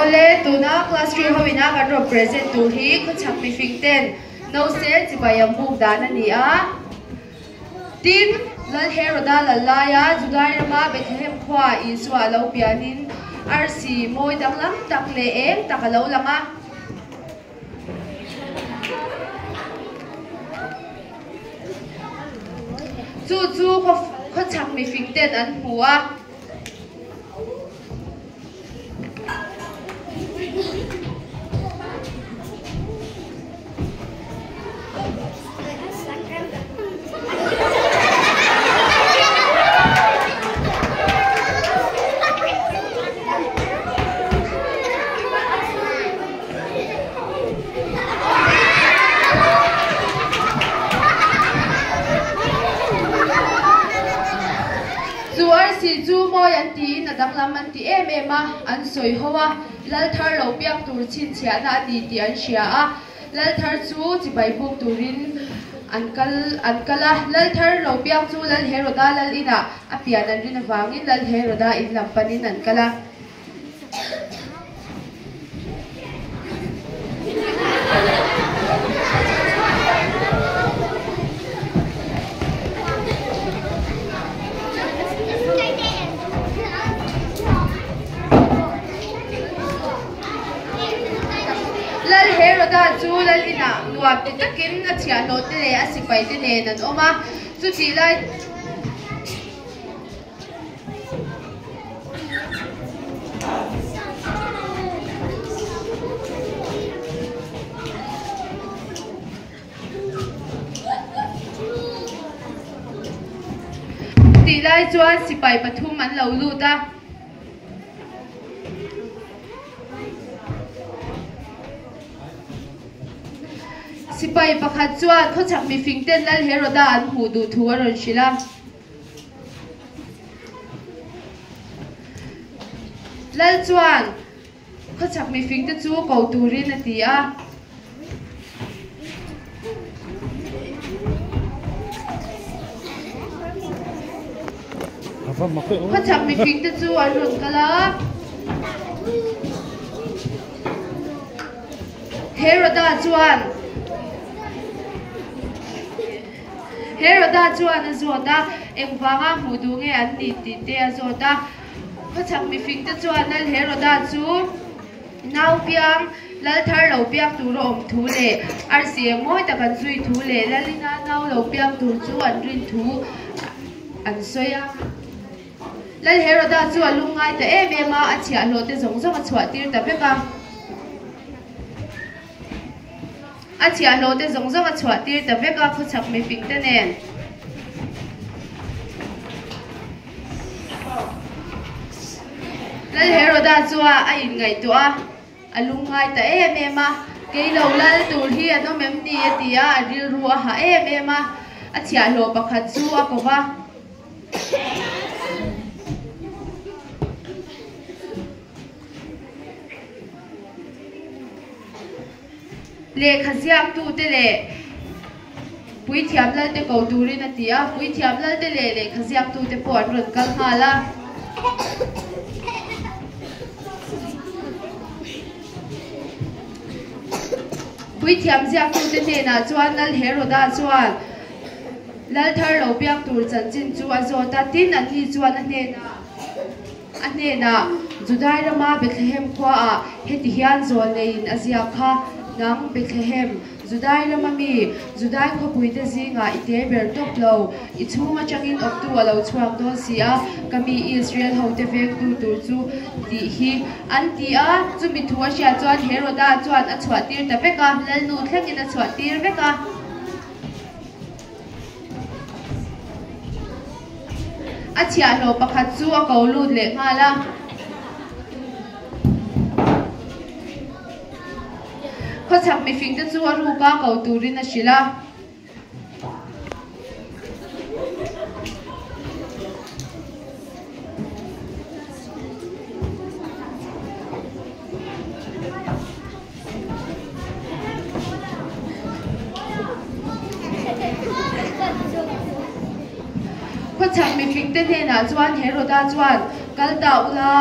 Awle, tuna class 3 ho ina kan rawn present tur hi khawchhak mifing ten nause chibai an buk dan a ni a. Tin, Lal Heroda lal laia Judai rama Bethlehem khuaa Isua a lo pianin arsi mawi danglam tak leh eng tak a lo lang a. Chu chu khawchhak mifing ten an hmu a. Chu arsi chu mawi an tiin a danglam an ti em em a, an sawi ho a, lal thar lo piak tur chhinchhiahna a ni tih an hria a, lal thar chu chibai buk turin an kal an kal a, lal thar lo piak chu Lal Heroda lal inah a pian an rin avangin Lal Heroda in lam panin an kal a. Lal Heroda chu lal inah nuam ti takin a chhiahhlawh te leh a sipai te nen an awm a, chutih lai. Tih lai chuan sipai pathum an lo lut a. Sipai pakhat chuan khawchhak mifing ten Lal Heroda an hmuh duh thu a rawn hrilh a. Lal chuan khawchhak mifing te chu ko turin a ti a. Khawchhak mifing te chu an rawn kal a. Heroda chuan. Heroda chuan a zawt a, engvanga hmuh duh nge an nih tih te a zawt a. Khawchhak mifing te chuan Lal Heroda chu nau piang, lal thar lo piak tur a awm thu leh arsi eng mawi tak an zui thu leh Lalina nau lo piak tur chu an rin thu an sawi a. Lal Heroda chu a lungngai ta em em a, a chhiahhlawh te zawng zawng a chhuah tir ta vek a. A chhiahhlawh te zawng zawng a chhuah tir ta vek a, khawchhak mifing te nen. Lal Heroda chua a inngaihtuah a, a lungngai ta em em a, Kei lo lal tur hi an awm em ni? a ti a, a rilru a hah em em a, a chhiahhlawh pakhat chu a ko va. Lehkha ziaktute leh Puithiam Lalte ko turin a ti a, Puithiam Lalte leh lehkha ziaktute pawh an rawn kal nghal a. Puithiam ziaktute hnenah chuan Lal Heroda chuan Lal thar lo piak tur chanchin chu a zawt a, tin anni chuan a hnenah, A hnenah, Judai rama Bethlehem khuaah heti hian zawl neiin a ziak kha, Nang, Bethlehem, Judai rama mi, Judai khawpuite zingah i te ber tawp lo, i chhung atangin awptu a lo chhuak dawn si a, ka mi Israel hote vengtu tur chu tih hi, an ti a. Chumi thu a hriat chuan Heroda chuan a chhuahtir ta vek a, Lalnu thlengin a chhuahtir vek a. A chhiahhlawh pakhat chu a ko lut leh nghal a. Khawchhak mifing te chu a ruk a ko turin a hrilh a. Khawchhak mifingte hnenah chuan Heroda chuan, Kal ta ula.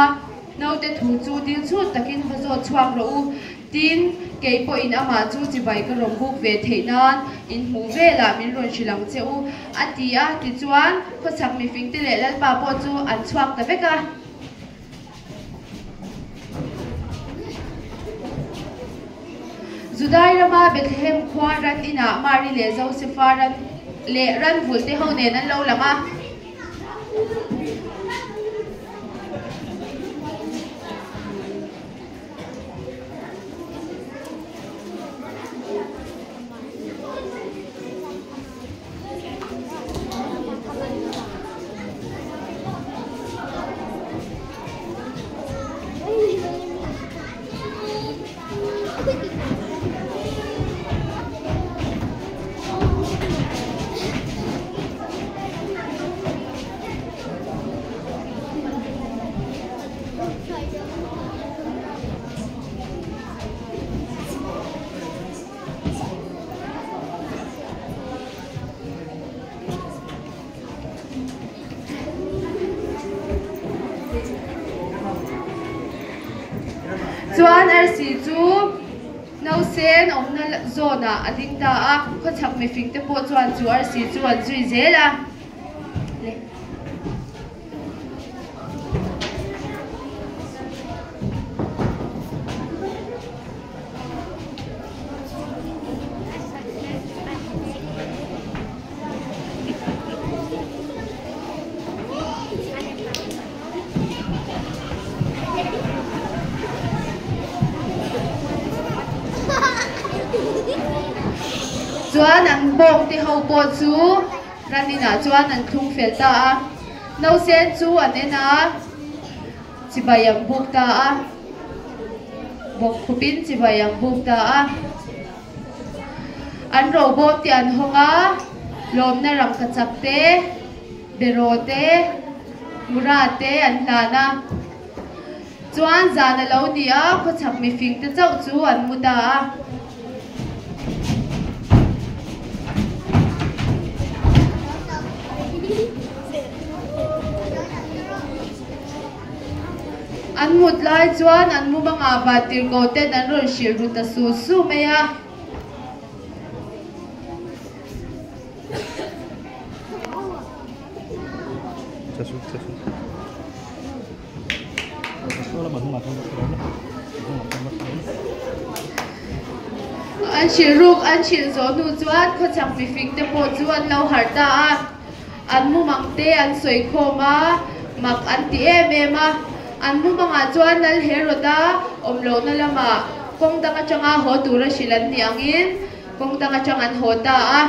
Naute thu chu dil chhut takin va zawt chhuak rawh u. Tin, kei pawhin amah chu chibai ka rawn buk ve theih nan in hmuh velah min rawn hrilh ang che u, a ti a. Tichuan, khawchhak mifingte leh Lalpa pawh chu an chhuak ta vek a. Judai rama Bethlehem khua ran inah Mari leh Josefa ran leh ran vulte ho nen an lo lang a. Chuan arsi chu nausen awmna zawnah a ding ta a, khawchhak mifing te pawh chuan chu arsi chu an zui zel a. Chuan an bawng te ho pawh chu ran inah chuan an thlung fel ta a, nausen chu an en a. Chibai an buk ta a, bawk khupin chibai an buk ta a. An robawm te an hawng a, lawmna rangkachak te, beraw te, mura te an hlan a. Chuan zan a lo ni a, khawchhak mifing te chauh chu an mu ta a. An mut lai chuan an mumangah vantirhkoh ten an rawn hrilh ru ta su su mai a. An hrilh ruk an hrilh zawh hnu chuan khawchhak mifing te pawh chu an lo harh ta a. An mumang te an sawi khawm a, mak an ti em em a. An mumangah chuan Lal Heroda awm lohna lamah kawng dang atanga haw tura hrilh an nih angin kawng dang atang an haw ta a.